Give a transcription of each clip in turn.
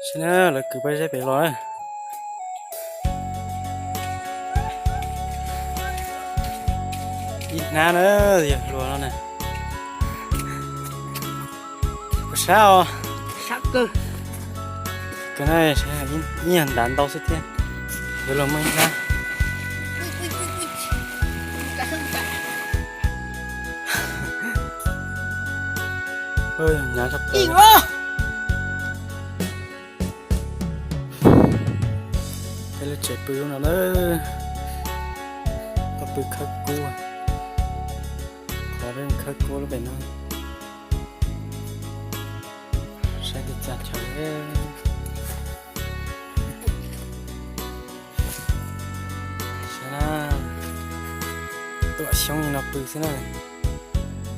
Saib na, lawv kwv pob zeb pem los. Ib hnab na, yog hluas no na. Puas sab os? Sab kawg. Ib yam ntav ntau xwb thiab. Yuav luag muaj ib hnab. Hnyav tshaj plaws. Peb lub tsev pw no na, koj pw khawb kub, qhov peb khawb kub lub pem no. Saib twb txaj chaw. Saib na, tuam xyoob li no pw xwb na.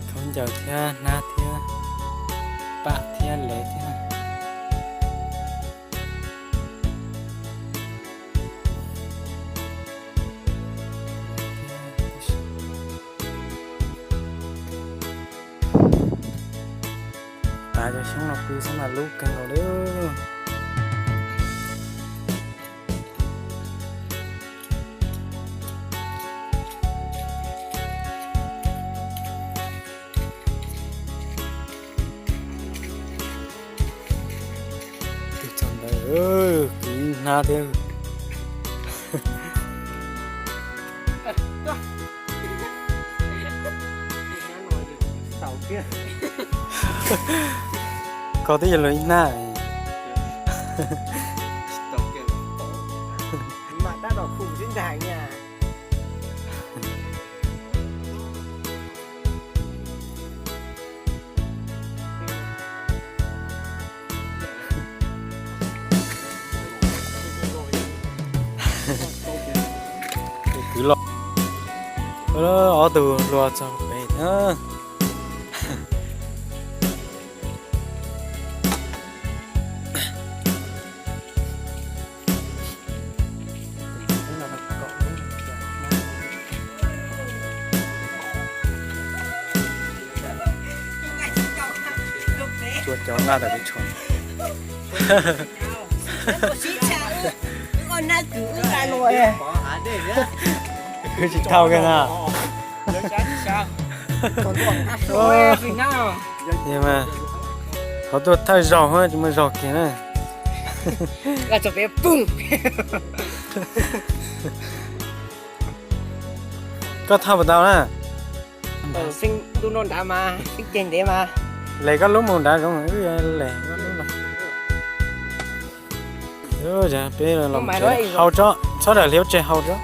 Khaub ncaws thiab hnab thiab pam thiab lev thiab. Tav cov xyoob no pw xwb mas lub kawg nkaus li. Tus txog ntawd, kwv hnab thiab. Koj twb yog luag ib hnab. Kwv los, ob tug hluas txog pem na. Cua cov nqa tawm peb tshuam. Wb tsis tau kiag na. Qhov tuaj thawj zaug tsis muaj zog kiag na. Koj thawj puas tau na? Les koj lub mus nrad zoov, wb les koj lub no. Peb los hau tso, txhob dam hliv ua tseg, hau tso.